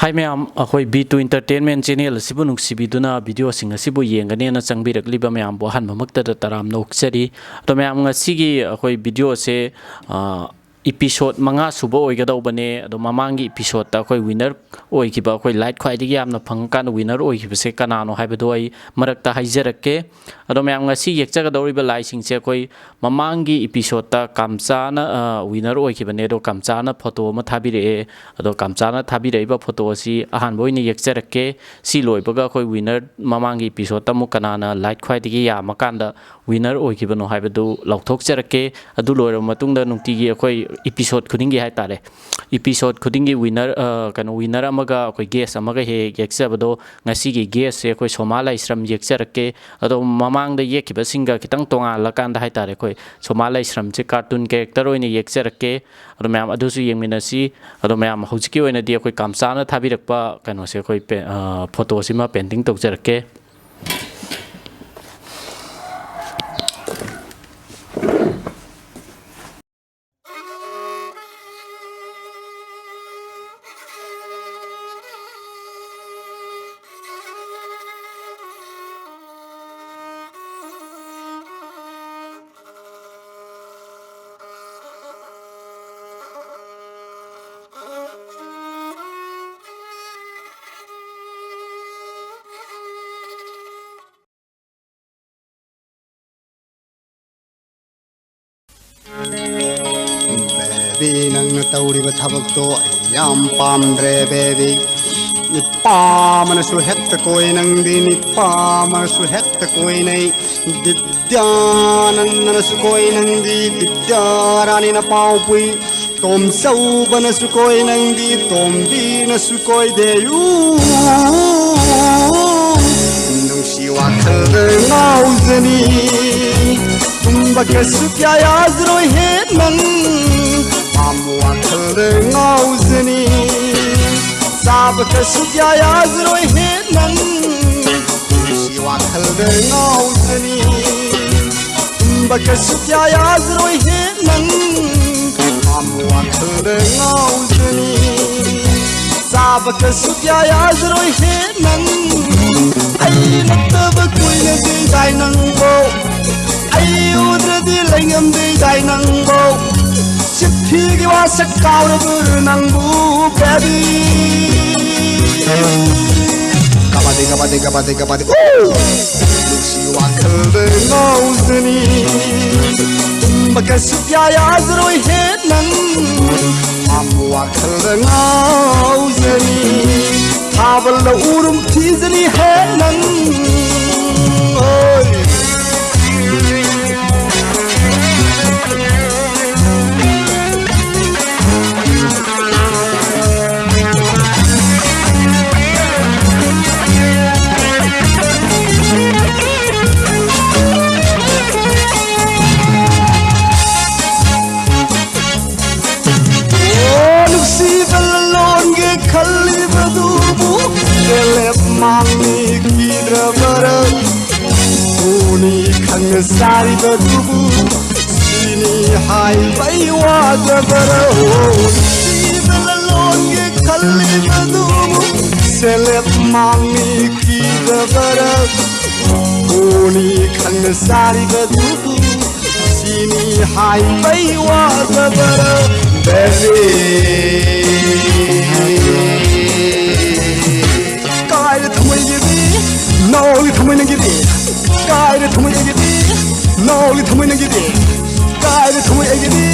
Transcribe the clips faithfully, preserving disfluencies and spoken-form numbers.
ꯍꯥꯏ ꯃꯌꯥꯝ, ꯑꯩꯈꯣꯏ B two Entertainment channel ꯑꯁꯤꯕꯨ ꯅꯨꯡꯁꯤꯕꯤꯗꯨꯅ video ꯁꯤꯡ ꯑꯁꯤꯕꯨ ꯌꯦꯡꯒꯅꯦꯅ ꯆꯪꯕꯤꯔꯛꯂꯤꯕ ꯃꯌꯥꯝꯕꯨ ꯑꯍꯥꯟꯕꯃꯛꯇꯗ ꯇꯔꯥꯝꯅ ꯑꯣꯛꯆꯔꯤ꯫ ꯑꯗꯣ ꯃꯌꯥꯝ, ꯉꯁꯤꯒꯤ ꯑꯩꯈꯣꯏ video ꯁꯦ, ꯑ, episode ꯃꯉꯥ ꯁꯨꯕ ꯑꯣꯏꯒꯗꯧꯕꯅꯦ꯫ ꯑꯗꯣ ꯃꯃꯥꯡꯒꯤ episode ꯇ ꯑꯩꯈꯣꯏ winner ꯑꯣꯏꯈꯤꯕ, ꯑꯩꯈꯣꯏ like ꯈ꯭ꯋꯥꯏꯗꯒꯤ ꯌꯥꯝꯅ ꯐꯪꯉꯀꯥꯟꯗ winner ꯑꯣꯏꯈꯤꯕꯁꯦ ꯀꯅꯥꯅꯣ ꯍꯥꯏꯕꯗꯣ ꯑꯩ ꯃꯔꯛꯇ ꯍꯥꯏꯖꯔꯛꯀꯦ꯫ ꯑꯗꯣ ꯃꯌꯥꯝ, ꯉꯁꯤ ꯌꯦꯛꯆꯒꯗꯧꯔꯤꯕ ꯂꯥꯏꯁꯤꯡꯁꯦ ꯑꯩꯈꯣꯏ ꯃꯃꯥꯡꯒꯤ episode ꯇ ꯀꯥꯝꯆꯥꯅ, ꯑ, winner ꯑꯣꯏꯈꯤꯕꯅꯦ꯫ ꯑꯗꯣ ꯀꯥꯝꯆꯥꯅ photo ꯑꯃ ꯊꯥꯕꯤꯔꯛꯑꯦ꯫ ꯑꯗꯣ ꯀꯥꯝꯆꯥꯅ ꯊꯥꯕꯤꯔꯛꯏꯕ photo ꯑꯁꯤ ꯑꯍꯥꯟꯕ ꯑꯣꯏꯅ ꯌꯦꯛꯆꯔꯛꯀꯦ꯫ ꯁꯤ ꯂꯣꯏꯕꯒ ꯑꯩꯈꯣꯏ winner, ꯃꯃꯥꯡꯒꯤ episode ꯇ ꯑꯃꯨꯛ ꯀꯅꯥꯅ like ꯈ꯭ꯋꯥꯏꯗꯒꯤ ꯌꯥꯝꯃꯀꯥꯟꯗ winner ꯑꯣꯏꯈꯤꯕꯅꯣ ꯍꯥꯏꯕꯗꯨ ꯂꯥꯎꯊꯣꯛꯆꯔꯛꯀꯦ꯫ ꯑꯗꯨ ꯂꯣꯏꯔꯕ ꯃꯇꯨꯡꯗ ꯅꯨꯡꯇꯤꯒꯤ ꯑꯩꯈꯣꯏ episode ꯈꯨꯗꯤꯡꯒꯤ ꯍꯥꯏꯇꯥꯔꯦ, episode ꯈꯨꯗꯤꯡꯒꯤ winner, ꯑ, ꯀꯩꯅꯣ, winner ꯑꯃꯒ ꯑꯩꯈꯣꯏ guest ꯑꯃꯒ ꯍꯦꯛ ꯍꯦꯛ ꯌꯦꯛꯆꯕꯗꯣ, ꯉꯁꯤꯒꯤ guest ꯁꯦ ꯑꯩꯈꯣꯏ ꯁꯣꯃꯥ ꯂꯥꯏꯁ꯭ꯔꯝ ꯌꯦꯛꯆꯔꯛꯀꯦ꯫ ꯑꯗꯣ ꯃꯃꯥꯡꯗ ꯌꯦꯛꯈꯤꯕꯁꯤꯡꯒ ꯈꯤꯇꯪ ꯇꯣꯉꯥꯜꯂꯀꯥꯟꯗ ꯍꯥꯏꯇꯥꯔꯦ, ꯑꯩꯈꯣꯏ ꯁꯣꯃꯥ ꯂꯥꯏꯁ꯭ꯔꯝꯁꯦ cartoon character ꯑꯣꯏꯅ ꯌꯦꯛꯆꯔꯛꯀꯦ꯫ ꯑꯗꯣ ꯃꯌꯥꯝ ꯑꯗꯨꯁꯨ ꯌꯦꯡꯃꯤꯟꯅꯁꯤ꯫ ꯑꯗꯣ ꯃꯌꯥꯝ, ꯍꯧꯖꯤꯛꯀꯤ ꯑꯣꯏꯅꯗꯤ ꯑꯩꯈꯣꯏ ꯀꯥꯝꯆꯥꯅ ꯊꯥꯕꯤꯔꯛꯄ ꯀꯩꯅꯣꯁꯦ, ꯑꯩꯈꯣꯏ ꯄꯦ-, ꯑ, photo ꯁꯤꯃ painting ꯇꯧꯖꯔꯛꯀꯦ꯫ Baby, ꯅꯪꯅ ꯇꯧꯔꯤꯕ ꯊꯕꯛꯇꯣ ꯑꯩ ꯌꯥꯝ ꯄꯥꯝꯗ꯭ꯔꯦ, baby꯫ ꯅꯨꯄꯥ ꯑꯃꯅꯁꯨ ꯍꯦꯛꯇ ꯀꯣꯏ ꯅꯪꯗꯤ, ꯅꯨꯄꯥ ꯑꯃꯅꯁꯨ ꯍꯦꯛꯇ ꯀꯣꯏꯅꯩ꯫ ꯕꯤꯗ꯭ꯌꯥꯅꯟꯗꯅꯁꯨ ꯀꯣꯏ ꯅꯪꯗꯤ, ꯕꯤꯗ꯭ꯌꯥ ꯔꯥꯅꯤꯅ ꯄꯥꯎ ꯄꯨꯏ꯫ ꯇꯣꯝꯆꯧꯕꯅꯁꯨ ꯀꯣꯏ ꯅꯪꯗꯤ, ꯇꯣꯝꯕꯤꯅꯁꯨ ꯀꯣꯏꯗꯦ꯫ ꯎ, ꯅꯨꯡꯁꯤ ꯋꯥꯈꯜꯗ ꯉꯥꯎꯖꯅꯤ꯫ ꯇꯨꯝꯕ ꯀꯩꯁꯨ ꯀꯌꯥ ꯌꯥꯖꯔꯣꯏ ꯍꯦ ꯅꯪ꯫ ꯄꯥꯝꯕ ꯋꯥꯈꯜꯗ ꯉꯥꯎꯖꯅꯤ꯫ ꯆꯥꯕ ꯀꯩꯁꯨ ꯀꯌꯥ ꯌꯥꯖꯔꯣꯏ ꯍꯦ ꯅꯪ, ꯅꯨꯡꯁꯤ ꯋꯥꯈꯜꯗ ꯉꯥꯎꯖꯅꯤ꯫ ꯇꯨꯝꯕ ꯀꯩꯁꯨ ꯀꯌꯥ ꯌꯥꯖꯔꯣꯏ ꯍꯦ ꯅꯪ, ꯄꯥꯝꯕ ꯋꯥꯈꯜꯗ ꯉꯥꯎꯖꯅꯤ꯫ ꯆꯥꯕ ꯀꯩꯁꯨ ꯀꯌꯥ ꯌꯥꯖꯔꯣꯏ ꯍꯦ ꯅꯪ, ꯑꯩ ꯅꯠꯇꯕ ꯀꯨꯏꯅ ꯆꯤꯡꯗꯥꯏ ꯅꯪꯕꯣ꯫ ꯑꯩ ꯎꯗ꯭ꯔꯗꯤ ꯂꯩꯉꯝꯗꯦꯗꯥꯏ ꯅꯪꯕꯣ? ꯆꯤꯊꯤꯒꯤ ꯋꯥꯁꯛ ꯀꯥꯎꯔꯕ꯭ꯔ ꯅꯪꯕꯨ, baby? ꯀꯕꯥꯗꯤ, ꯀꯕꯥꯗꯤ, ꯀꯕꯥꯗꯤ, ꯀꯕꯥꯗꯤ꯫ ꯎ! ꯅꯨꯡꯁꯤ ꯋꯥꯈꯜꯗ ꯉꯥꯎꯖꯅꯤ꯫ ꯇꯨꯝꯕ ꯀꯩꯁꯨ ꯀꯌꯥ ꯌꯥꯖꯔꯣꯏ ꯍꯦ ꯅꯪ꯫ ꯄꯥꯝꯕ ꯋꯥꯈꯜꯗ ꯉꯥꯎꯖꯅꯤ꯫ ꯊꯥꯕꯜꯗ ꯎꯔꯨꯝ ꯊꯤꯖꯅꯤ ꯍꯦ ꯅꯪ꯫ ꯍꯣꯏ꯫ ꯑꯣ, ꯅꯨꯡꯁꯤꯕ ꯂꯣꯟꯒꯦ ꯈꯜꯂꯤꯕꯗꯨꯕꯨ ꯁꯦꯂꯦꯞ ꯃꯥꯡꯅꯤ ꯀꯤꯗ꯭ꯔꯕꯔ? ꯎꯅꯤ ꯈꯪꯅ ꯆꯥꯔꯤꯕꯗꯨꯕꯨ ꯁꯤꯅꯤ ꯍꯥꯏꯕꯩ ꯋꯥꯗꯕꯔ? ꯑꯣ, ꯅꯨꯡꯁꯤꯕ ꯂꯣꯟꯒꯦ ꯈꯜꯂꯤꯕꯗꯨꯕꯨ ꯁꯦꯂꯦꯞ ꯃꯥꯡꯅꯤ ꯀꯤꯗ꯭ꯔꯕꯔ? ꯎꯅꯤ ꯈꯪꯅ ꯆꯥꯔꯤꯕꯗꯨꯕꯨ ꯁꯤꯅꯤ ꯍꯥꯏꯕꯩ ꯋꯥꯗꯕꯔ, baby? ꯀꯥꯏꯔꯦ ꯊꯃꯣꯏꯒꯤꯗꯤ, ꯅꯧꯔꯤ ꯊꯃꯣꯏ ꯅꯪꯒꯤꯗꯤ꯫ ꯀꯥꯏꯔꯦ ꯊꯃꯣꯏ ꯑꯩꯒꯤꯗꯤ, ꯅꯧꯔꯤ ꯊꯃꯣꯏ ꯅꯪꯒꯤꯗꯤ꯫ ꯀꯥꯏꯔꯦ ꯊꯃꯣꯏ ꯑꯩꯒꯤꯗꯤ,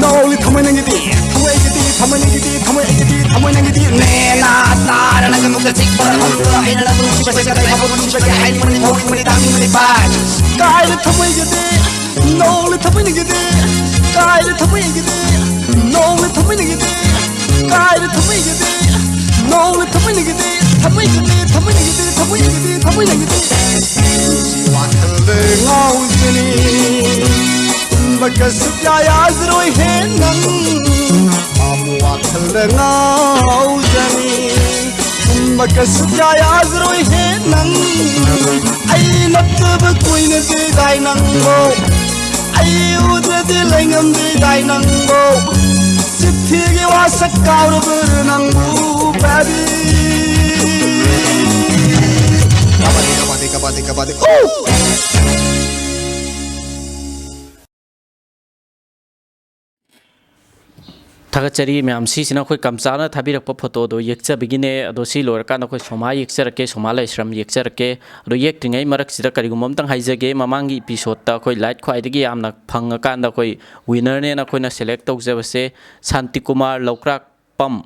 ꯅꯧꯔꯤ ꯊꯃꯣꯏ ꯅꯪꯒꯤꯗꯤ꯫ ꯊꯃꯣꯏ ꯑꯩꯒꯤꯗꯤ, ꯊꯃꯣꯏ ꯅꯪꯒꯤꯗꯤ, ꯊꯃꯣꯏ ꯑꯩꯒꯤꯗꯤ, ꯊꯃꯣꯏ ꯅꯪꯒꯤꯗꯤ꯫ ꯅꯦꯅꯥ ꯇꯥꯔ ꯅꯪꯒ ꯃꯨꯛꯇ ꯆꯤꯛꯄ ꯍꯧꯔꯛꯄ꯫ ꯑꯩꯅ ꯅꯪꯕꯨ ꯅꯨꯡꯁꯤꯕꯁꯦ ꯀꯗꯥꯏ ꯐꯥꯎꯕ ꯅꯨꯡꯁꯤꯕꯒꯦ ꯍꯥꯏꯅꯤꯡꯕꯅꯤ, ꯐꯥꯎꯅꯤꯡꯕꯅꯤ, ꯇꯥꯅꯤꯡꯕꯅꯤ, bye꯫ ꯀꯥꯏꯔꯦ ꯊꯃꯣꯏꯒꯤꯗꯤ, ꯅꯧꯂꯤ ꯊꯃꯣꯏꯅꯒꯤꯗꯤ, ꯀꯥꯏꯔꯦ ꯊꯃꯣꯏꯒꯤꯗꯤ, ꯅꯧꯂꯤ ꯊꯃꯣꯏꯅꯒꯤꯗꯤ, ꯀꯥꯏꯔꯦ ꯊꯃꯣꯏꯒꯤꯗꯤ, ꯅꯧꯂꯤ ꯊꯃꯣꯏꯅꯒꯤꯗꯤ, ꯊꯃꯣꯏꯒꯤꯗꯤ, ꯊꯃꯣꯏꯅꯒꯤꯗꯤ, ꯊꯃꯣꯏꯅꯒꯤꯗꯤ, ꯊꯃꯣꯏꯅꯒꯤꯗꯤ꯫ ꯅꯨꯡꯁꯤ ꯋꯥꯈꯜꯗ ꯉꯥꯎꯖꯅꯤ, ꯇꯨꯝꯕ ꯀꯩꯁꯨ ꯀꯌꯥ ꯌꯥꯖꯔꯣꯏ ꯍꯦ ꯅꯪ, ꯄꯥꯝꯕ ꯋꯥꯈꯜꯗ ꯉꯥꯎꯖꯅꯤ꯫ ꯀꯩꯁꯨ ꯀꯌꯥ ꯌꯥꯖꯔꯣꯏꯍꯦ ꯅꯪ꯫ ꯑꯩ ꯅꯠꯇꯕ ꯀꯨꯏꯅ ꯆꯦꯗꯥꯏ ꯅꯪꯕꯣ꯫ ꯑꯩ ꯎꯗ꯭ꯔꯗꯤ ꯂꯩꯉꯝꯗꯦꯗꯥꯏ ꯅꯪꯕꯣ꯫ ꯆꯤꯊꯤꯒꯤ ꯋꯥꯁꯛ ꯀꯥꯎꯔꯕ꯭ꯔ ꯅꯪꯕꯨ, baby? ꯀꯕꯥꯗꯤ, ꯀꯕꯥꯗꯤ, ꯀꯕꯥꯗꯤ, ꯀꯕꯥꯗꯤ꯫ ꯎ! ꯊꯥꯒꯠꯆꯔꯤ ꯃꯌꯥꯝ꯫ ꯁꯤꯁꯤꯅ ꯑꯩꯈꯣꯏ ꯀꯝꯆꯥꯅ ꯊꯥꯕꯤꯔꯛꯄ ꯐꯣꯇꯣꯗꯣ ꯌꯦꯛꯆꯕꯒꯤꯅꯦ꯫ ꯑꯗꯣ ꯁꯤ ꯂꯣꯏꯔꯀꯥꯟꯗ ꯑꯩꯈꯣꯏ ꯁꯣꯃꯥ ꯌꯦꯛꯆꯔꯛꯀꯦ, ꯁꯣꯃꯥ ꯂꯥꯏꯁ꯭ꯔꯝ ꯌꯦꯛꯆꯔꯛꯀꯦ꯫ ꯑꯗꯣ ꯌꯦꯛꯇ꯭ꯔꯤꯉꯩ ꯃꯔꯛꯁꯤꯗ ꯀꯔꯤꯒꯨꯝꯕ ꯑꯝꯇꯪ ꯍꯥꯏꯖꯒꯦ꯫ ꯃꯃꯥꯡꯒꯤ ꯏꯄꯤꯁꯣꯠꯇ ꯑꯩꯈꯣꯏ ꯂꯥꯏꯛ ꯈ꯭ꯋꯥꯏꯗꯒꯤ ꯌꯥꯝꯅ ꯐꯪꯉꯀꯥꯟꯗ ꯑꯩꯈꯣꯏ ꯋꯤꯅꯔꯅꯦꯅ ꯑꯩꯈꯣꯏꯅ ꯁꯦꯂꯦꯛ ꯇꯧꯖꯕꯁꯦ ꯁꯥꯟꯇꯤꯀꯨꯃꯥꯔ ꯂꯧꯀ꯭ꯔꯥꯛꯄꯝ,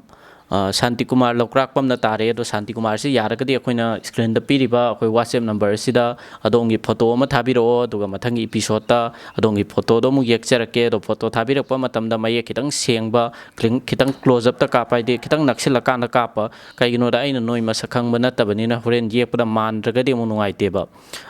ꯑ, ꯁꯥꯟꯇꯤꯀꯨꯃꯥꯔ ꯂꯧꯀ꯭ꯔꯥꯛꯄꯝꯅ ꯇꯥꯔꯦ꯫ ꯑꯗꯣ ꯁꯥꯟꯇꯤꯀꯨꯃꯥꯔꯁꯤ ꯌꯥꯔꯒꯗꯤ ꯑꯩꯈꯣꯏꯅ ꯁ꯭ꯀ꯭ꯔꯤꯟꯗ ꯄꯤꯔꯤꯕ ꯑꯩꯈꯣꯏ WhatsApp ꯅꯝꯕꯔ ꯑꯁꯤꯗ ꯑꯗꯣꯝꯒꯤ ꯐꯣꯇꯣ ꯑꯃ ꯊꯥꯕꯤꯔꯛꯑꯣ, ꯑꯗꯨꯒ ꯃꯊꯪꯒꯤ ꯏꯄꯤꯁꯣꯠꯇ ꯑꯗꯣꯝꯒꯤ ꯐꯣꯇꯣꯗꯣ ꯑꯃꯨꯛ ꯌꯦꯛꯆꯔꯛꯀꯦ꯫ ꯑꯗꯣ ꯐꯣꯇꯣ ꯊꯥꯕꯤꯔꯛꯄ ꯃꯇꯝꯗ ꯃꯌꯦꯛ ꯈꯤꯇꯪ ꯁꯦꯡꯕ, ꯈꯤꯇꯪ, ꯈꯤꯇꯪ ꯀ꯭ꯂꯣꯖ ꯑꯞꯇ ꯀꯥꯞꯄ, ꯍꯥꯏꯗꯤ ꯈꯤꯇꯪ ꯅꯛꯁꯤꯜꯂꯀꯥꯟꯗ ꯀꯥꯞꯄ꯫ ꯀꯩꯒꯤꯅꯣꯗ ꯑꯩꯅ ꯅꯣꯏ ꯃꯁꯛ ꯈꯪꯕ ꯅꯠꯇꯕꯅꯤꯅ ꯍꯣꯔꯦꯟ ꯌꯦꯛꯄꯗ ꯃꯥꯟꯗ꯭ꯔꯒꯗꯤ ꯑꯃꯨꯛ ꯅꯨꯡꯉꯥꯏꯇꯦꯕ꯫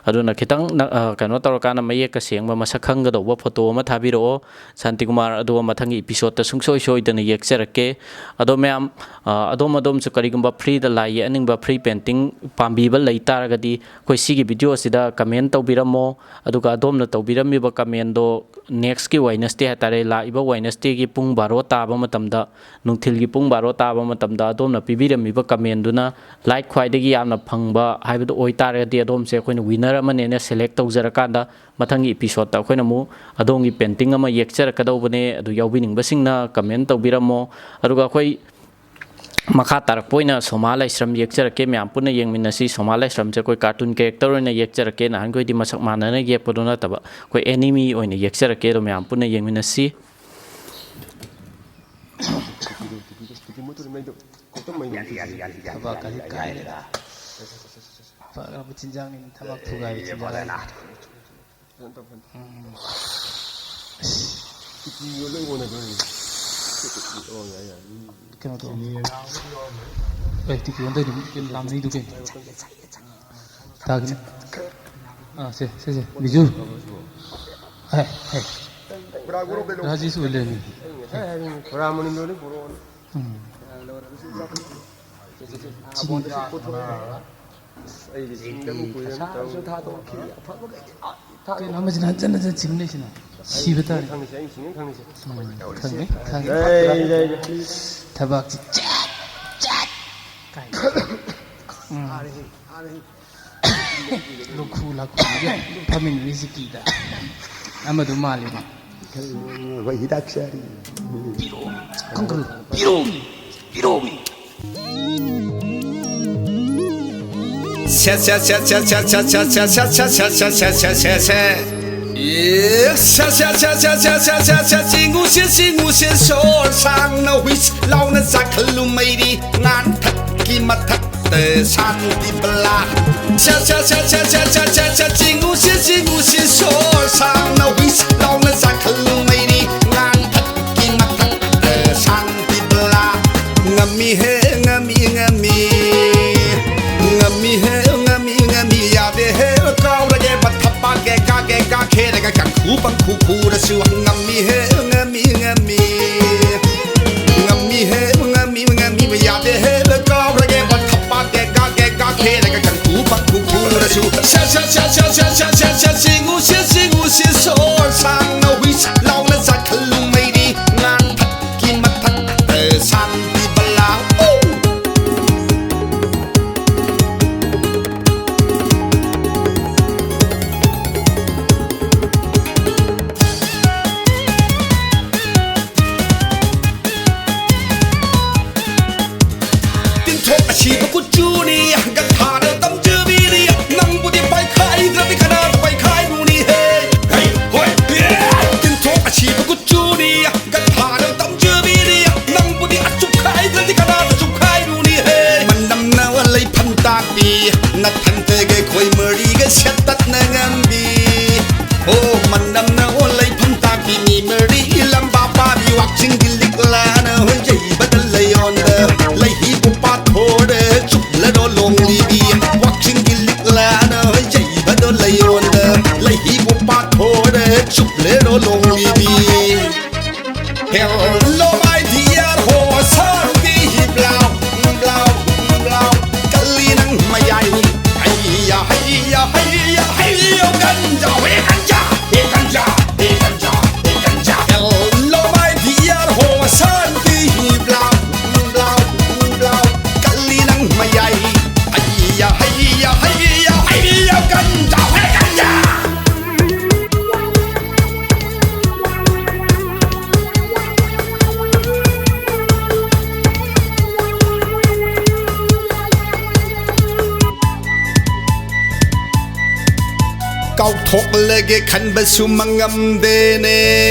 ꯑꯗꯨꯅ ꯈꯤꯇꯪ ꯅ-, ꯑ, ꯀꯩꯅꯣ ꯇꯧꯔꯀꯥꯟꯗ ꯃꯌꯦꯛꯀ ꯁꯦꯡꯕ ꯃꯁꯛ ꯈꯪꯒꯗꯧꯕ ꯐꯣꯇꯣ ꯑꯃ ꯊꯥꯕꯤꯔꯛꯑꯣ, ꯁꯥꯟꯇꯤꯀꯨꯃꯥꯔ꯫ ꯑꯗꯨꯒ ꯃꯊꯪꯒꯤ ꯏꯄꯤꯁꯣꯠꯇ ꯁꯨꯡꯁꯣꯏ ꯁꯣꯏꯗꯅ ꯌꯦꯛꯆꯔꯛꯀꯦ꯫ ꯑꯗꯣ ꯃꯌꯥꯝ, ꯑ, ꯑꯗꯣꯝ ꯑꯗꯣꯝꯁꯨ ꯀꯔꯤꯒꯨꯝꯕ ꯐ꯭ꯔꯤꯗ ꯂꯥꯏ ꯌꯦꯛꯍꯟꯅꯤꯡꯕ, ꯐ꯭ꯔꯤ ꯄꯦꯟꯇꯤꯡ ꯄꯥꯝꯕꯤꯕ ꯂꯩ ꯇꯥꯔꯒꯗꯤ ꯑꯩꯈꯣꯏ ꯁꯤꯒꯤ ꯚꯤꯗꯤꯑꯣ ꯑꯁꯤꯗ ꯀꯃꯦꯟ ꯇꯧꯕꯤꯔꯝꯃꯣ꯫ ꯑꯗꯨꯒ ꯑꯗꯣꯝꯅ ꯇꯧꯕꯤꯔꯝꯃꯤꯕ ꯀꯃꯦꯟꯗꯣ ꯅꯦꯛꯁꯀꯤ ꯋꯦꯗꯅꯁꯗꯦ ꯍꯥꯏꯇꯥꯔꯦ, ꯂꯥꯛꯏꯕ ꯋꯦꯗꯅꯁꯗꯦꯒꯤ ꯄꯨꯡ ꯕꯥꯔꯣ ꯇꯥꯕ ꯃꯇꯝꯗ, ꯅꯨꯡꯊꯤꯜꯒꯤ ꯄꯨꯡ ꯕꯥꯔꯣ ꯇꯥꯕ ꯃꯇꯝꯗ ꯑꯗꯣꯝꯅ ꯄꯤꯕꯤꯔꯝꯃꯤꯕ ꯀꯃꯦꯟꯗꯨꯅ ꯂꯥꯏꯛ ꯈ꯭ꯋꯥꯏꯗꯒꯤ ꯌꯥꯝꯅ ꯐꯪꯕ ꯍꯥꯏꯕꯗꯨ ꯑꯣꯏꯇꯥꯔꯒꯗꯤ ꯑꯗꯣꯝꯁꯦ ꯑꯩꯈꯣꯏꯅ ꯋꯤꯅꯔ ꯑꯃꯅꯦꯅ ꯁꯦꯂꯦꯛ ꯇꯧꯖꯔꯀꯥꯟꯗ ꯃꯊꯪꯒꯤ ꯏꯄꯤꯁꯣꯠꯇ ꯑꯩꯈꯣꯏꯅ ꯑꯃꯨꯛ ꯑꯗꯣꯝꯒꯤ ꯄꯦꯟꯇꯤꯡ ꯑꯃ ꯌꯦꯛꯆꯔꯛꯀꯗꯧꯕꯅꯦ꯫ ꯑꯗꯨ ꯌꯥꯎꯕꯤꯅꯤꯡꯕꯁꯤꯡꯅ ꯀꯃꯦꯟ ꯇꯧꯕꯤꯔꯝꯃꯣ꯫ ꯑꯗꯨꯒ ꯑꯩꯈꯣꯏ ꯃꯈꯥ ꯇꯥꯔꯛꯄ ꯑꯣꯏꯅ ꯁꯣꯃꯥ ꯂꯥꯏꯁ꯭ꯔꯝ ꯌꯦꯛꯆꯔꯛꯀꯦ꯫ ꯃꯌꯥꯝ ꯄꯨꯟꯅ ꯌꯦꯡꯃꯤꯟꯅꯁꯤ꯫ ꯁꯣꯃꯥ ꯂꯥꯏꯁ꯭ꯔꯝꯁꯦ ꯑꯩꯈꯣꯏ ꯀꯥꯔꯇꯨꯟ ꯀꯦꯔꯦꯛꯇꯔ ꯑꯣꯏꯅ ꯌꯦꯛꯆꯔꯛꯀꯦ꯫ ꯅꯍꯥꯟꯈꯣꯏꯗꯤ ꯃꯁꯛ ꯃꯥꯟꯅꯅ ꯌꯦꯛꯄꯗꯣ ꯅꯠꯇꯕ ꯑꯩꯈꯣꯏ ꯑꯦꯅꯤꯃꯤ ꯑꯣꯏꯅ ꯌꯦꯛꯆꯔꯛꯀꯦ꯫ ꯑꯗꯣ ꯃꯌꯥꯝ ꯄꯨꯟꯅ ꯌꯦꯡꯃꯤꯟꯅꯁꯤ꯫ ꯊꯕꯛ ꯀꯔꯤ ꯀꯥꯏꯔꯦꯗ꯫ ꯐꯈ꯭ꯔꯕ ꯆꯤꯟꯖꯥꯛꯅꯤ, ꯊꯕꯛ ꯊꯨꯒꯥꯏꯕ ꯆꯤꯟꯖꯥꯛꯅꯤ꯫ ꯎꯝ꯫ ꯀꯩꯅꯣ ꯇꯧ꯫ ꯑꯦ, ꯇꯤꯀꯤ ꯑꯣꯟꯗꯣꯏꯅꯤ, ꯀꯩꯅꯣ, ꯂꯥꯝꯅꯩꯗꯨ ꯀꯩꯅꯣ? ꯇꯥꯒꯤꯅꯤ꯫ ꯑꯥ, ꯁꯦ, ꯁꯦ, ꯁꯦ, ꯕꯤꯖꯨ꯫ ꯍꯦ, ꯍꯦ꯫ ꯔꯥꯖꯦꯁ ꯑꯣꯏ ꯂꯩꯔꯝꯃꯤ꯫ ꯎꯝ꯫ ꯆꯤꯡꯗ ꯑꯩꯗꯤ ꯁꯤꯡꯗꯕ ꯀꯨꯏꯔꯦ꯫ ꯊꯥꯗꯣꯛꯈꯤ꯫ ꯑꯐꯕ ꯀꯩꯗꯤ, ꯑ, ꯊꯥꯗꯣꯛ-, ꯀꯩꯅꯣ ꯑꯃꯁꯤꯅ ꯍꯟꯖꯟ ꯍꯟꯖꯟ ꯆꯤꯡ ꯂꯩꯁꯤꯅ? ꯁꯤꯕ ꯇꯥꯔꯦ꯫ ꯈꯪꯉꯤꯁꯦ, ꯑꯩ ꯁꯤꯡꯉꯦ ꯈꯪꯉꯤꯁꯦ꯫ ꯎꯝ, ꯈꯪꯉꯦ, ꯈꯪꯉꯦ꯫ ꯑꯦ, ꯑꯦ, ꯑꯦ, please꯫ ꯊꯕꯛꯁꯤ ꯆꯦꯠ, ꯆꯦꯠ ꯀꯥꯏꯅ꯫ ꯎꯝ꯫ ꯂꯨꯈꯨ ꯂꯥꯈꯨꯒ ꯐꯝꯃꯤꯟꯅꯔꯤꯁꯤ ꯀꯤꯗ꯫ ꯑꯃꯗꯨ ꯃꯥꯜꯂꯤꯕ꯫ ꯑꯩꯈꯣꯏ ꯍꯤꯗꯥꯛ ꯆꯥꯔꯤ꯫ ꯄꯤꯔꯛꯑꯣ, ꯀꯪꯒ꯭ꯔꯨ, ꯄꯤꯔꯛꯑꯣ, ꯄꯤꯔꯛꯑꯣ꯫ ꯁꯦ, ꯁꯦ, ꯁꯦ, ꯁꯦ, ꯁꯦ, ꯁꯦ, ꯁꯦ, ꯁꯦ, ꯁꯦ, ꯁꯦ, ꯁꯦ, ꯁꯦ, ꯁꯦ, ꯁꯦ꯫ ꯑꯦ, ꯁꯦ, ꯁꯦ, ꯁꯦ, ꯁꯦ, ꯁꯦ, ꯁꯦ, ꯁꯦ, ꯁꯦ, ꯆꯤꯡꯉꯨꯁꯦ, ꯆꯤꯡꯉꯨꯁꯦ, ꯁꯣꯔ ꯁꯥꯡꯅ ꯍꯨꯏꯁ ꯂꯥꯎꯅ ꯆꯥꯈꯠꯂꯨ ꯃꯩꯔꯤ ꯉꯥꯟꯊꯛꯀꯤ ꯃꯊꯛꯇ ꯁꯥꯟꯇꯤ ꯕꯂꯥ꯫ ꯁꯦ, ꯁꯦ, ꯁꯦ, ꯁꯦ, ꯁꯦ, ꯁꯦ, ꯁꯦ, ꯁꯦ, ꯆꯤꯡꯉꯨꯁꯦ, ꯆꯤꯡꯉꯨꯁꯦ, ꯁꯣꯔ ꯁꯥꯡꯅ ꯍꯨꯏꯁ ꯂꯥꯎꯅ ꯆꯥꯈꯠꯂꯨ ꯃꯩꯔꯤ ꯉꯥꯟꯊꯛꯀꯤ ꯃꯊꯛꯇ ꯁꯥꯟꯇꯤ ꯕꯂꯥ꯫ ꯉꯝꯃꯤꯍꯦ, ꯉꯝꯃꯤ, ꯉꯝꯃꯤ꯫ ꯉꯝꯃꯤꯍꯦ, ꯉꯝꯃꯤ, ꯉꯝꯃꯤ, ꯌꯥꯗꯦꯍꯦ, ꯀꯥꯎꯔꯒꯦ, ꯃꯊꯛ ꯄꯥꯛꯀꯦ, ꯀꯥꯒꯦ, ꯀꯥꯈꯦꯔꯒ, ꯀꯪꯈꯨ ꯄꯪꯈꯨ ꯈꯨꯔꯁꯨ, ꯉꯝꯃꯤꯍꯦ, ꯉꯝꯃꯤ, ꯉꯝꯃꯤ꯫ ꯉꯝꯃꯤꯍꯦ, ꯉꯝꯃꯤ, ꯉꯝꯃꯤ, ꯌꯥꯗꯦꯍꯦ, ꯀꯥꯎꯔꯒꯦ, ꯃꯊꯛ ꯄꯥꯛꯀꯦ, ꯀꯥꯒꯦ, ꯀꯥꯈꯦꯔꯒ, ꯀꯪꯈꯨ ꯄꯪꯈꯨ ꯈꯨꯔꯁꯨ, ꯁꯦ, ꯁꯦ, ꯆꯤꯡꯉꯨꯁꯦ, ꯆꯤꯡꯉꯨꯁꯦ, ꯁꯣꯔ ꯁꯥꯡꯅ ꯍꯨꯏꯁ ꯂꯥꯎꯅ ꯆꯥꯈꯠꯂꯨ ꯃꯩꯔꯤ ꯉꯥꯟꯊꯛꯀꯤ ꯃꯊꯛꯇ ꯁꯥꯟꯇꯤ ꯕꯂꯥ꯫ ꯑꯣ! ꯀꯥꯎꯊꯣꯛꯂꯒꯦ ꯈꯟꯕꯁꯨ ꯃꯉꯝꯗꯦꯅꯦ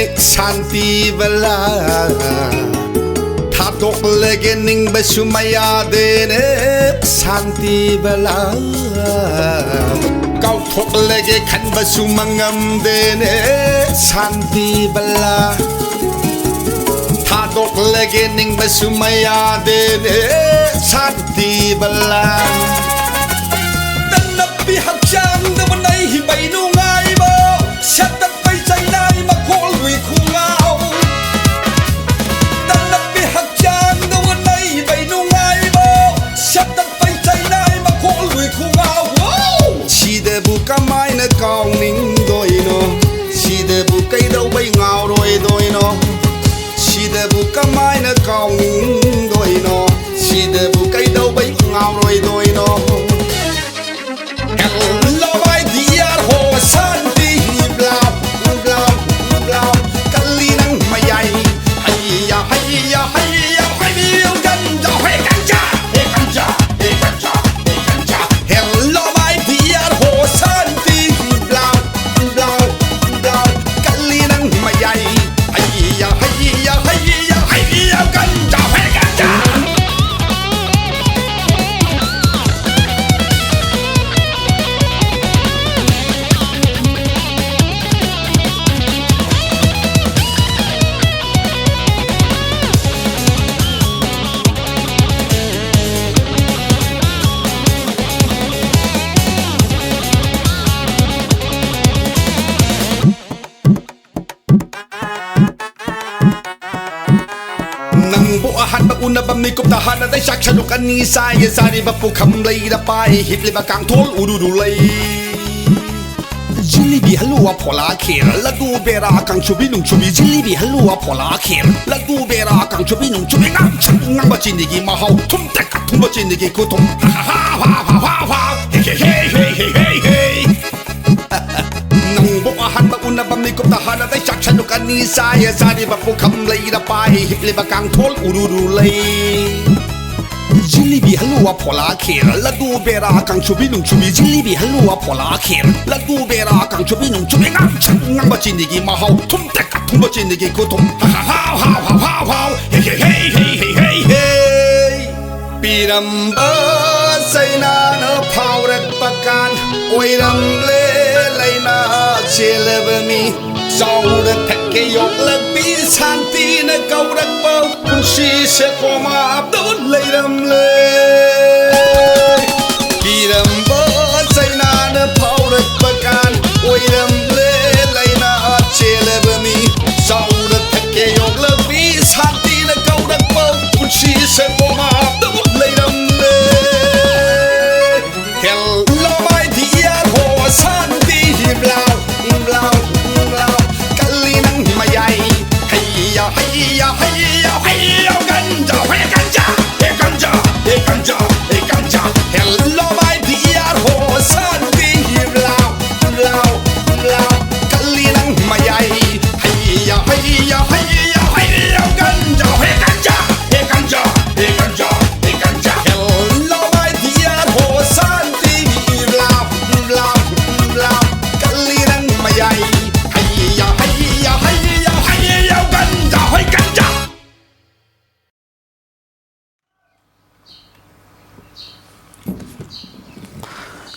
ꯁꯥꯟꯇꯤ ꯕꯂꯥ꯫ ꯊꯥꯗꯣꯛꯂꯒꯦ ꯅꯤꯡꯕꯁꯨ ꯃꯌꯥꯗꯦꯅꯦ ꯁꯥꯟꯇꯤ ꯕꯂꯥ꯫ ꯀꯥꯎꯊꯣꯛꯂꯒꯦ ꯈꯟꯕꯁꯨ ꯃꯉꯝꯗꯦꯅꯦ ꯁꯥꯟꯇꯤ ꯕꯂꯥ꯫ ꯊꯥꯗꯣꯛꯂꯒꯦ ꯅꯤꯡꯕꯁꯨ ꯃꯌꯥꯗꯦꯅꯦ ꯁꯥꯟꯇꯤ ꯕꯂꯥ꯫ ꯇꯟꯅꯞꯄꯤ ꯍꯛꯆꯥꯡꯗꯕꯨ ꯅꯩꯕꯩ ꯅꯨꯡꯉꯥꯏꯕ ꯁꯦꯠꯇꯠꯄꯩ ꯆꯩꯅꯥꯏ ꯃꯈꯣꯜꯗꯨꯏ ꯈꯨꯉꯥꯎ꯫ ꯇꯟꯅꯞꯄꯤ ꯍꯛꯆꯥꯡꯗꯕꯨ ꯅꯩꯕꯩ ꯅꯨꯡꯉꯥꯏꯕ ꯁꯦꯠꯇꯠꯄꯩ ꯆꯩꯅꯥꯏ ꯃꯈꯣꯜꯗꯨꯏ ꯈꯨꯉꯥꯎ꯫ ꯁꯤꯗꯕꯨ ꯀꯃꯥꯏꯅ ꯀꯥꯎꯅꯤꯡꯗꯣꯏꯅꯣ? ꯁꯤꯗꯕꯨ ꯀꯩꯗꯧꯕꯩ ꯉꯥꯎꯔꯣꯏꯗꯣꯏꯅꯣ? ꯁꯤꯗꯕꯨ ꯀꯃꯥꯏꯅ ꯀꯥꯎꯅꯤꯡꯗꯣꯏꯅꯣ? ꯁꯤꯗꯕꯨ ꯀꯩꯗꯧꯕꯩ ꯉꯥꯎꯔꯣꯏꯗꯣꯏꯅꯣ? Hello my dear ꯍꯣ ꯁꯥꯟꯇꯤ ꯕ꯭ꯂꯥꯎ ꯕ꯭ꯂꯥꯎ ꯕ꯭ꯂꯥꯎ ꯀꯜꯂꯤ ꯅꯪ ꯃꯌꯥꯏ ꯍꯩꯌꯥ ꯍꯩꯌꯥ ꯍꯩꯌꯥ ꯍꯩꯌꯥ ꯒꯟꯖꯥ ꯍꯦ ꯒꯟꯖꯥ ꯍꯦ ꯒꯟꯖꯥ ꯍꯦ ꯒꯟꯖꯥ ꯍꯦ ꯒꯟꯖꯥ Hello my dear ꯍꯣ ꯁꯥꯟꯇꯤ ꯕ꯭ꯂꯥꯎ ꯕ꯭ꯂꯥꯎ ꯕ꯭ꯂꯥꯎ ꯀꯜꯂꯤ ꯅꯪ ꯃꯌꯥꯏ ꯍꯩꯌꯥ ꯍꯩꯌꯥ ꯍꯩꯌꯥ ꯍꯩꯌꯥ ꯒꯟꯖꯥ ꯍꯦ ꯒꯟꯖꯥ ꯅꯪꯕꯨ ꯑꯍꯥꯟꯕ ꯎꯅꯕ ꯃꯤꯀꯨꯞꯇ ꯍꯥꯟꯅꯗꯩ ꯆꯥꯛꯁꯜꯂꯨ ꯀꯅꯤ ꯆꯥꯏꯌꯦ ꯆꯥꯔꯤꯕ ꯄꯨꯈꯝ ꯂꯩꯔ ꯄꯥꯏ ꯍꯤꯞꯂꯤꯕ ꯀꯥꯡꯊꯣꯜ ꯎꯔꯨꯔꯨ ꯂꯩ꯫ ꯖꯤꯂꯤꯕꯤ ꯍꯜꯂꯨꯋꯥ ꯐꯣꯂꯥ ꯈꯦꯔ ꯂꯗꯨ ꯕꯦꯔꯥ ꯀꯥꯡꯁꯨꯕꯤ ꯅꯨꯡꯁꯨꯕꯤ ꯖꯤꯂꯤꯕꯤ ꯍꯜꯂꯨꯋꯥ ꯐꯣꯂꯥ ꯈꯦꯔ ꯂꯗꯨ ꯕꯦꯔꯥ ꯀꯥꯡꯁꯨꯕꯤ ꯅꯨꯡꯁꯨꯕꯤ ꯉꯥꯡꯁꯪ ꯉꯥꯡꯕ ꯆꯤꯅꯤꯒꯤ ꯃꯍꯥꯎ ꯊꯨꯝ ꯇꯦꯛ ꯊꯨꯝꯕ ꯆꯤꯅꯤꯒꯤ ꯈꯨꯊꯨꯝ ꯍꯥ ꯍꯥ ꯍꯥ ꯍꯥ ꯍꯥ ꯍꯥ ꯍꯦ ꯍꯦ ꯍꯦ ꯍꯦ ꯍꯦ ꯍꯦ ꯍꯦ ꯅꯪꯕꯨ ꯑꯍꯥꯟꯕ ꯎꯅꯕ ꯃꯤꯀꯨꯞꯇ ꯍꯥꯟꯅꯗꯩ ꯆꯥꯛꯁꯜꯂꯨ ꯀꯅꯤ ꯆꯥꯏꯌꯦ ꯆꯥꯔꯤꯕ ꯄꯨꯈꯝ ꯂꯩꯔ ꯄꯥꯏ ꯍꯤꯞꯂꯤꯕ ꯀꯥꯡꯊꯣꯜ ꯎꯔꯨꯔꯨ ꯂꯩ꯫ ꯖꯤꯂꯤꯕꯤ ꯍꯜꯂꯨꯋꯥ ꯐꯣꯂꯥ ꯈꯦꯔ, ꯂꯗꯨ ꯕꯦꯔꯥ, ꯀꯥꯡꯁꯨꯕꯤ ꯅꯨꯡꯁꯨꯕꯤ, ꯖꯤꯂꯤꯕꯤ, ꯍꯜꯂꯨꯋꯥ ꯐꯣꯂꯥ ꯈꯦꯔ, ꯂꯗꯨ ꯕꯦꯔꯥ, ꯀꯥꯡꯁꯨꯕꯤ ꯅꯨꯡꯁꯨꯕꯤ, ꯉꯥꯡꯁꯪ ꯉꯥꯡꯕ ꯆꯤꯅꯤꯒꯤ ꯃꯍꯥꯎ, ꯊꯨꯝꯇꯦꯛ ꯑꯊꯨꯝꯕ ꯆꯤꯅꯤꯒꯤ ꯈꯨꯊꯨꯝ꯫ ꯍꯥ, ꯍꯥ, ꯍꯥꯎ, ꯍꯥꯎ, ꯍꯥꯎ, ꯍꯥꯎ, ꯍꯦ, ꯍꯦ, ꯍꯦ꯫ ꯄꯤꯔꯝꯕ ꯆꯩꯅꯥꯅ ꯐꯥꯎꯔꯛꯄ ꯀꯥꯟ ꯑꯣꯏꯔꯝꯂꯦ ꯂꯩꯅꯥ ꯆꯦꯜꯂꯕ ꯃꯤ꯫ ꯆꯥꯎꯅ ꯊꯛꯀꯦ ꯌꯣꯛꯂꯛꯄꯤ ꯁꯥꯟꯇꯤꯅ ꯀꯧꯔꯛꯄ ꯄꯨꯟꯁꯤꯁꯦ ꯀꯣꯃꯥꯞꯇ ꯂꯩꯔꯝꯂꯦ꯫ ꯄꯤꯔꯝꯕ ꯆꯩꯅꯥꯅ ꯐꯥꯎꯔꯛꯄ ꯀꯥꯟ ꯑꯣꯏꯔꯝꯂꯦ ꯂꯩꯅꯥ ꯆꯦꯜꯂꯕ ꯃꯤ꯫ ꯆꯥꯎꯅ ꯊꯛꯀꯦ ꯌꯣꯛꯂꯛꯄꯤ ꯁꯥꯟꯇꯤꯅ ꯀꯧꯔꯛꯄ ꯄꯨꯟꯁꯤꯁꯦ ꯀꯣꯃꯥꯞꯇ ꯂꯩꯔꯝꯂꯦ꯫ Hello, my dear, ꯍꯣ ꯁꯥꯟꯇꯤ, ꯏꯝꯂꯥꯎ, ꯏꯝꯂꯥꯎ, ꯏꯝꯂꯥꯎ, ꯀꯜꯂꯤ ꯅꯪ ꯃꯌꯥꯏ꯫ ꯍꯩꯌꯥ, ꯍꯩꯌꯥ, ꯍꯩꯌꯥ, ꯍꯩꯌꯥ, ꯒꯟꯖꯥ, ꯍꯣꯏ ꯒꯟꯖꯥ, ꯍꯦ ꯒꯟꯖꯥ, ꯍꯦ ꯒꯟꯖꯥ, ꯍꯦ ꯒꯟꯖꯥ꯫ Hello, my dear, ꯍꯣ ꯁꯥꯟꯇꯤ, ꯏꯝꯂꯥꯎ, ꯏꯝꯂꯥꯎ, ꯏꯝꯂꯥꯎ, ꯀꯜꯂꯤ ꯅꯪ ꯃꯌꯥꯏ꯫ ꯍꯩꯌꯥ, ꯍꯩꯌꯥ, ꯍꯩꯌꯥ, ꯍꯩꯌꯥ, ꯒꯟꯖꯥ, ꯍꯦ ꯒꯟꯖꯥ, ꯍꯦ ꯒꯟꯖꯥ, ꯍꯦ ꯒꯟꯖꯥ, ꯍꯦ ꯒꯟꯖꯥ꯫ Hello, my dear, ꯍꯣ ꯁꯥꯟꯇꯤ, ꯏꯝꯂꯥꯎ, ꯏꯝꯂꯥꯎ, ꯏꯝꯂꯥꯎ, ꯀꯜꯂꯤ ꯅꯪ ꯃꯌꯥꯏ꯫ ꯍꯩꯌꯥ, ꯍꯩꯌꯥ, ꯍꯩꯌꯥ, ꯍꯩꯌꯥ, ꯒꯟꯖꯥ, ꯍꯣꯏ ꯒꯟꯖꯥ꯫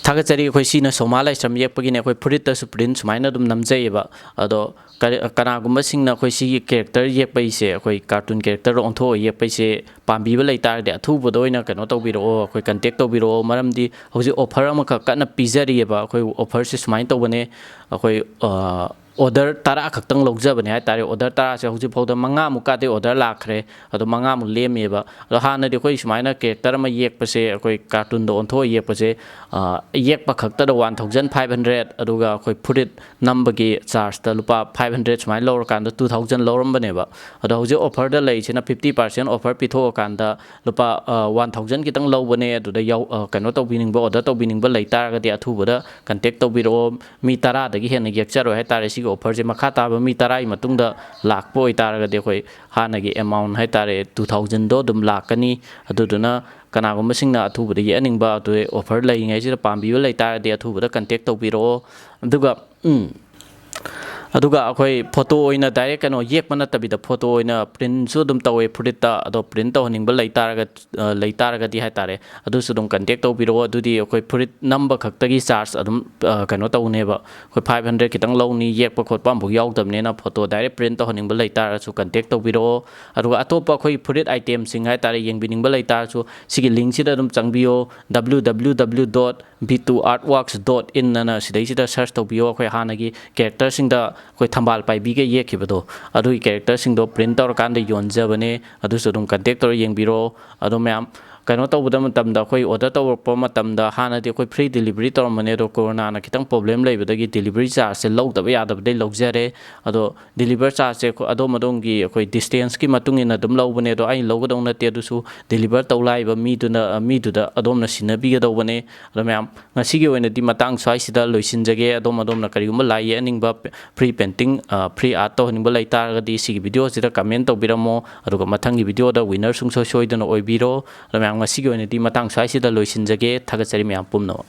ꯊꯥꯒꯠꯆꯔꯤ꯫ ꯑꯩꯈꯣꯏ ꯁꯤꯅ ꯁꯣꯃꯥ ꯂꯥꯏꯁ꯭ꯔꯝ ꯌꯦꯛꯄꯒꯤꯅꯦ꯫ ꯑꯩꯈꯣꯏ ꯐꯨꯔꯤꯠꯇꯁꯨ ꯄ꯭ꯔꯤꯟ ꯁꯨꯃꯥꯏꯅ ꯑꯗꯨꯝ ꯅꯝꯖꯩꯌꯦꯕ꯫ ꯑꯗꯣ ꯀꯔꯤ-, ꯀꯅꯥꯒꯨꯝꯕꯁꯤꯡꯅ ꯑꯩꯈꯣꯏ ꯁꯤꯒꯤ ꯀꯦꯔꯦꯛꯇꯔ ꯌꯦꯛꯄꯩꯁꯦ, ꯑꯩꯈꯣꯏ ꯀꯥꯔꯇꯨꯟ ꯀꯦꯔꯦꯛꯇꯔꯗ ꯑꯣꯟꯊꯣꯛꯑ ꯌꯦꯛꯄꯩꯁꯦ ꯄꯥꯝꯕꯤꯕ ꯂꯩ ꯇꯥꯔꯗꯤ, ꯑꯊꯨꯕꯗ ꯑꯣꯏꯅ ꯀꯩꯅꯣ ꯇꯧꯕꯤꯔꯛꯑꯣ, ꯑꯩꯈꯣꯏ ꯀꯟꯇꯦꯛ ꯇꯧꯕꯤꯔꯛꯑꯣ꯫ ꯃꯔꯝꯗꯤ ꯍꯧꯖꯤꯛ ꯑꯣꯐꯔ ꯑꯃꯈꯛ ꯀꯟꯅ ꯄꯤꯖꯔꯤꯑꯕ꯫ ꯑꯩꯈꯣꯏ ꯑꯣꯐꯔꯁꯦ ꯁꯨꯃꯥꯏꯅ ꯇꯧꯕꯅꯦ, ꯑꯩꯈꯣꯏ, ꯑ, ꯑꯣꯔꯗꯔ ꯇꯔꯥ ꯈꯛꯇꯪ ꯂꯧꯖꯕꯅꯦ ꯍꯥꯏ ꯇꯥꯔꯦ꯫ ꯑꯣꯔꯗꯔ ꯇꯔꯥꯁꯦ ꯍꯧꯖꯤꯛ ꯐꯥꯎꯗ ꯃꯉꯥꯃꯨꯛꯀꯗꯤ ꯑꯣꯔꯗꯔ ꯂꯥꯛꯈ꯭ꯔꯦ, ꯑꯗꯣ ꯃꯉꯥꯃꯨꯛ ꯂꯦꯝꯃꯤꯑꯕ꯫ ꯑꯗꯣ ꯍꯥꯟꯅꯗꯤ ꯑꯩꯈꯣꯏ ꯁꯨꯃꯥꯏꯅ ꯀꯦꯔꯦꯛꯇꯔ ꯑꯃ ꯌꯦꯛꯄꯁꯦ, ꯑꯩꯈꯣꯏ ꯀꯥꯔꯇꯨꯟꯗ ꯑꯣꯟꯊꯣꯛꯑ ꯌꯦꯛꯄꯁꯦ, ꯑ, ꯌꯦꯛꯄ ꯈꯛꯇꯗ one thousand five hundred, ꯑꯗꯨꯒ ꯑꯩꯈꯣꯏ ꯐꯨꯔꯤꯠ ꯅꯝꯕꯒꯤ ꯆꯥꯔꯖꯇ ꯂꯨꯄꯥ five hundred ꯁꯨꯃꯥꯏꯅ ꯂꯧꯔꯀꯥꯟꯗ two thousand ꯂꯧꯔꯝꯕꯅꯦꯕ꯫ ꯑꯗꯣ ꯍꯧꯖꯤꯛ ꯑꯣꯐꯔꯗ ꯂꯩꯔꯤꯁꯤꯅ fifty percent ꯑꯣꯐꯔ ꯄꯤꯊꯣꯛꯑꯀꯥꯟꯗ ꯂꯨꯄꯥ, ꯑ, one thousand ꯈꯤꯇꯪ ꯂꯧꯕꯅꯦ꯫ ꯑꯗꯨꯗ ꯌꯥꯎ-, ꯑ, ꯀꯩꯅꯣ ꯇꯧꯕꯤꯅꯤꯡꯕ, ꯑꯣꯔꯗꯔ ꯇꯧꯕꯤꯅꯤꯡꯕ ꯂꯩ ꯇꯥꯔꯒꯗꯤ ꯑꯊꯨꯕꯗ ꯀꯟꯇꯦꯛ ꯇꯧꯕꯤꯔꯛꯑꯣ꯫ ꯃꯤ ꯇꯔꯥꯗꯒꯤ ꯍꯦꯟꯅ ꯌꯦꯛꯆꯔꯣꯏ ꯍꯥꯏ ꯇꯥꯔꯦ ꯁꯤꯒꯤ ꯑꯣꯐꯔꯁꯦ ꯃꯈꯥ ꯇꯥꯕ ꯃꯤ ꯇꯔꯥꯒꯤ ꯃꯇꯨꯡꯗ ꯂꯥꯛꯄ ꯑꯣꯏꯇꯥꯔꯒꯗꯤ ꯑꯩꯈꯣꯏ ꯍꯥꯟꯅꯒꯤ ꯑꯦꯃꯥꯎꯟ ꯍꯥꯏꯇꯥꯔꯦ, ꯇꯨ ꯊꯥꯎꯖꯟꯗꯣ ꯑꯗꯨꯝ ꯂꯥꯛꯀꯅꯤ꯫ ꯑꯗꯨꯗꯨꯅ ꯀꯅꯥꯒꯨꯝꯕꯁꯤꯡꯅ ꯑꯊꯨꯕꯗ ꯌꯦꯛꯍꯟꯅꯤꯡꯕ ꯑꯗꯨ ꯑꯣꯐꯔ ꯂꯩꯔꯤꯉꯩꯁꯤꯗ ꯄꯥꯝꯕꯤꯕ ꯂꯩꯇꯥꯔꯒꯗꯤ ꯑꯊꯨꯕꯗ ꯀꯟꯇꯦꯛ ꯇꯧꯕꯤꯔꯛꯑꯣ꯫ ꯑꯗꯨꯒ ꯎꯝ, ꯑꯗꯨꯒ ꯑꯩꯈꯣꯏ ꯐꯣꯇꯣ ꯑꯣꯏꯅ ꯗꯥꯏꯔꯦꯛ ꯀꯩꯅꯣ ꯌꯦꯛꯄ ꯅꯠꯇꯕꯤꯗ ꯐꯣꯇꯣ ꯑꯣꯏꯅ ꯄ꯭ꯔꯤꯟꯁꯨ ꯑꯗꯨꯝ ꯇꯧꯋꯦ ꯐꯨꯔꯤꯠꯇ꯫ ꯑꯗꯣ ꯄ꯭ꯔꯤꯟ ꯇꯧꯍꯟꯅꯤꯡꯕ ꯂꯩꯇꯥꯔꯒ ꯑ, ꯂꯩꯇꯥꯔꯒꯗꯤ ꯍꯥꯏꯇꯥꯔꯦ, ꯑꯗꯨꯁꯨ ꯑꯗꯨꯝ ꯀꯟꯇꯦꯛ ꯇꯧꯕꯤꯔꯛꯑꯣ꯫ ꯑꯗꯨꯗꯤ ꯑꯩꯈꯣꯏ ꯐꯨꯔꯤꯠ ꯅꯝꯕ ꯈꯛꯇꯒꯤ ꯆꯥꯔꯖ ꯑꯗꯨꯝ ꯑ, ꯀꯩꯅꯣ ꯇꯧꯅꯦꯕ꯫ ꯑꯩꯈꯣꯏ ꯐꯥꯏꯚ ꯍꯟꯗ꯭ꯔꯦꯗ ꯈꯤꯇꯪ ꯂꯧꯅꯤ, ꯌꯦꯛꯄ ꯈꯣꯠꯄ ꯑꯃꯐꯥꯎ ꯌꯥꯎꯗꯕꯅꯤꯅ꯫ ꯐꯣꯇꯣ ꯗꯥꯏꯔꯦꯛ ꯄ꯭ꯔꯤꯟ ꯇꯧꯍꯟꯅꯤꯡꯕ ꯂꯩꯇꯥꯔꯁꯨ ꯀꯟꯇꯦꯛ ꯇꯧꯕꯤꯔꯛꯑꯣ꯫ ꯑꯗꯨꯒ ꯑꯇꯣꯞꯄ ꯑꯩꯈꯣꯏ ꯐꯨꯔꯤꯠ ꯑꯥꯏꯇꯦꯝꯁꯤꯡ ꯍꯥꯏꯇꯥꯔꯦ, ꯌꯦꯡꯕꯤꯅꯤꯡꯕ ꯂꯩꯇꯥꯔꯁꯨ ꯁꯤꯒꯤ ꯂꯤꯡꯁꯤꯗ ꯑꯗꯨꯝ ꯆꯪꯕꯤꯌꯣ, www dot b two artworks dot in ꯑꯅ ꯁꯤꯗꯩꯁꯤꯗ ꯁꯔꯆ ꯇꯧꯕꯤꯌꯣ꯫ ꯑꯩꯈꯣꯏ ꯍꯥꯟꯅꯒꯤ ꯀꯦꯔꯦꯛꯇꯔꯁꯤꯡꯗ ꯑꯩꯈꯣꯏ ꯊꯝꯕꯥꯜ ꯄꯥꯏꯕꯤꯒ ꯌꯦꯛꯈꯤꯕꯗꯣ, ꯑꯗꯨꯒꯤ ꯀꯦꯔꯦꯛꯇꯔꯁꯤꯡꯗꯣ ꯄ꯭ꯔꯤꯟ ꯇꯧꯔꯀꯥꯟꯗ ꯌꯣꯟꯖꯕꯅꯦ꯫ ꯑꯗꯨꯁꯨ ꯑꯗꯨꯝ ꯀꯟꯇꯦꯛ ꯇꯧꯔ ꯌꯦꯡꯕꯤꯔꯣ꯫ ꯑꯗꯣ ꯃꯌꯥꯝ ꯀꯩꯅꯣ ꯇꯧꯕꯗ ꯃꯇꯝꯗ, ꯑꯩꯈꯣꯏ ꯑꯣꯔꯗꯔ ꯇꯧꯔꯛꯄ ꯃꯇꯝꯗ ꯍꯥꯟꯅꯗꯤ ꯑꯩꯈꯣꯏ ꯐ꯭ꯔꯤ ꯗꯤꯂꯤꯚꯔꯤ ꯇꯧꯔꯝꯕꯅꯦ, ꯑꯗꯣ ꯀꯣꯔꯣꯅꯥꯅ ꯈꯤꯇꯪ ꯄ꯭ꯔꯣꯕ꯭ꯂꯦꯝ ꯂꯩꯕꯗꯒꯤ ꯗꯤꯂꯤꯚꯔꯤ ꯆꯥꯔꯖꯁꯦ ꯂꯧꯗꯕ ꯌꯥꯗꯕꯗꯩ ꯂꯧꯖꯔꯦ꯫ ꯑꯗꯣ ꯗꯤꯂꯤꯚꯔ ꯆꯥꯔꯖꯁꯦ ꯑꯩꯈꯣꯏ ꯑꯗꯣꯝ ꯑꯗꯣꯝꯒꯤ ꯑꯩꯈꯣꯏ ꯗꯤꯁꯇꯦꯟꯁꯀꯤ ꯃꯇꯨꯡ ꯏꯟꯅ ꯑꯗꯨꯝ ꯂꯧꯕꯅꯦ꯫ ꯑꯗꯣ ꯑꯩꯅ ꯂꯧꯒꯗꯧ ꯅꯠꯇꯦ, ꯑꯗꯨꯁꯨ ꯗꯤꯂꯤꯚꯔ ꯇꯧ ꯂꯥꯛꯏꯕ ꯃꯤꯗꯨꯅ, ꯃꯤꯗꯨꯗ ꯑꯗꯣꯝꯅ ꯁꯤꯟꯅꯕꯤꯒꯗꯧꯕꯅꯦ꯫ ꯑꯗꯣ ꯃꯌꯥꯝ, ꯉꯁꯤꯒꯤ ꯑꯣꯏꯅꯗꯤ ꯃꯇꯥꯡ ꯁ꯭ꯋꯥꯏꯁꯤꯗ ꯂꯣꯏꯁꯤꯟꯖꯒꯦ꯫ ꯑꯗꯣꯝ ꯑꯗꯣꯝꯅ ꯀꯔꯤꯒꯨꯝꯕ ꯂꯥꯏ ꯌꯦꯛꯍꯟꯅꯤꯡꯕ, ꯐ꯭ꯔꯤ ꯄꯦꯟꯇꯤꯡ, ꯐ꯭ꯔꯤ ꯑꯥꯔꯠ ꯇꯧꯍꯟꯅꯤꯡꯕ ꯂꯩꯇꯥꯔꯒꯗꯤ ꯁꯤꯒꯤ ꯚꯤꯗꯤꯑꯣꯁꯤꯗ ꯀꯃꯦꯟ ꯇꯧꯕꯤꯔꯝꯃꯣ꯫ ꯑꯗꯨꯒ ꯃꯊꯪꯒꯤ ꯚꯤꯗꯤꯑꯣꯗ ꯋꯤꯟꯅꯔ ꯁꯨꯡꯁꯣꯏ ꯁꯣꯏꯗꯅ ꯑꯣꯏꯕꯤꯔꯣ꯫ ꯑꯗꯣ ꯃꯌꯥꯝ, ꯉꯁꯤꯒꯤ ꯑꯣꯏꯅꯗꯤ ꯃꯇꯥꯡ ꯁ꯭ꯋꯥꯏꯁꯤꯗ ꯂꯣꯏꯁꯤꯟꯖꯒꯦ꯫ ꯊꯥꯒꯠꯆꯔꯤ ꯃꯌꯥꯝ ꯄꯨꯝꯅꯃꯛ꯫